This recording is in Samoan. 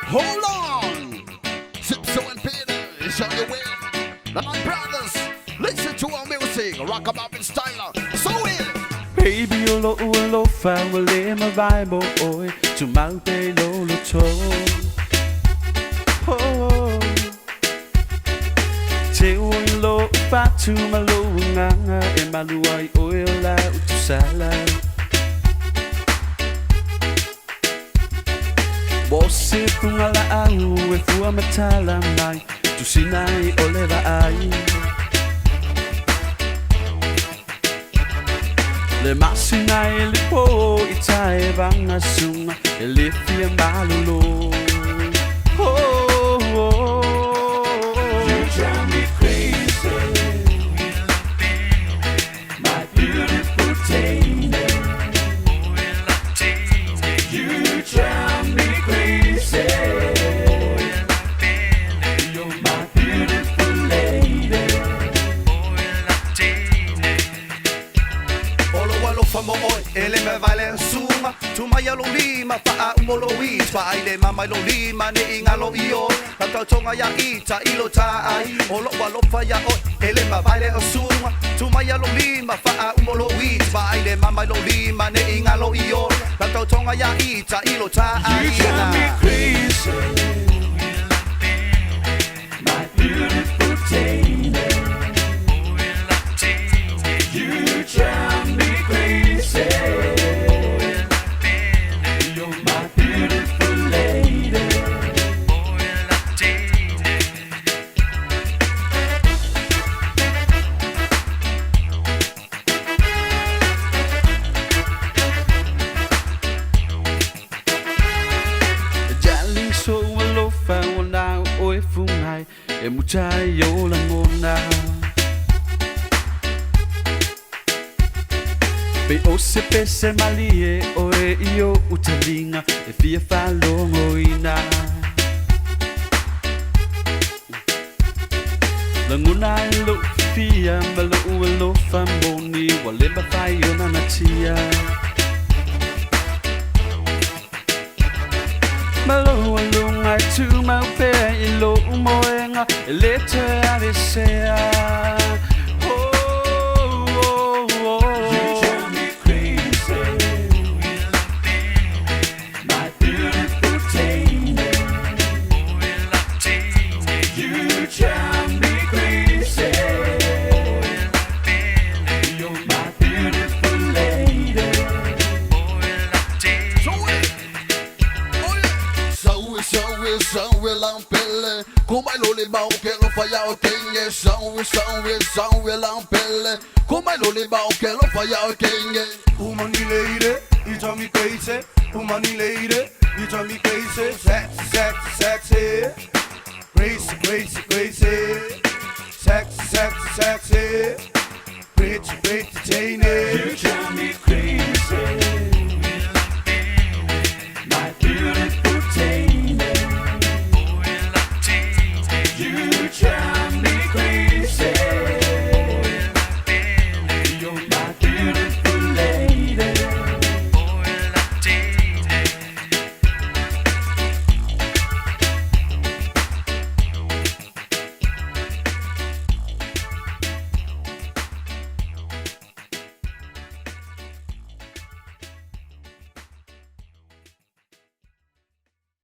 Hold on! Simpson and Peter is on the way. The my brothers, listen to our music, rockamuffin style. So it! Baby lo u lo fa wa le ma vai mo oi tu mau te lo lo to. Oh, te o lo fa tu ma lo nganga e malua i oi la u tu sala. Wo se funga la au e fua matala mai tu sinai o le va ai. Le masina e le po i tae vanga sunga e le fia malolo. Oh, oh, oh. You drive me crazy, my beautiful Tane. You drive me crazy, you're my beautiful lady. Olo alofa mo oe, e le me vale sunga. Tumai alo lima, faa umolo i. Tua ai le mama lo lima, ne i ngalo i o. La tau tonga ia i, ta ilo ta ai. Olo alofa ia oe, e le me vale o sunga. Tumai alo lima, faa umolo i. Tua ai le mama lo lima, ne i ngalo i o. La tau tonga ia i, ta ilo ta ai. You drive me crazy, my beautiful Tane. You drive me crazy, you're my beautiful lady. Darling so alofa o na o e fungai e mutai o la ngona. Pe o se pese malie o e i o utalinga e fia falongo ina. Languna e lo fia ma lo ua lo fa moni wa le ma fai o na tia. Malo alunga tu mau pe i lo moenga e le te a de sea. Oh, oh, oh. You drive me crazy, my beautiful Tane. You drive me crazy, you're my beautiful lady. So it! Oh yeah! Saui, saui, saui, lampele. Kumai lo le mau ke lo fa ya o tenge. Saui, saui, saui, lampele. Kumai lo le mau ke lo fa ya o tenge. Umani lady, you drive me crazy. Umani lady, you drive me crazy. Sexy, sexy, sexy.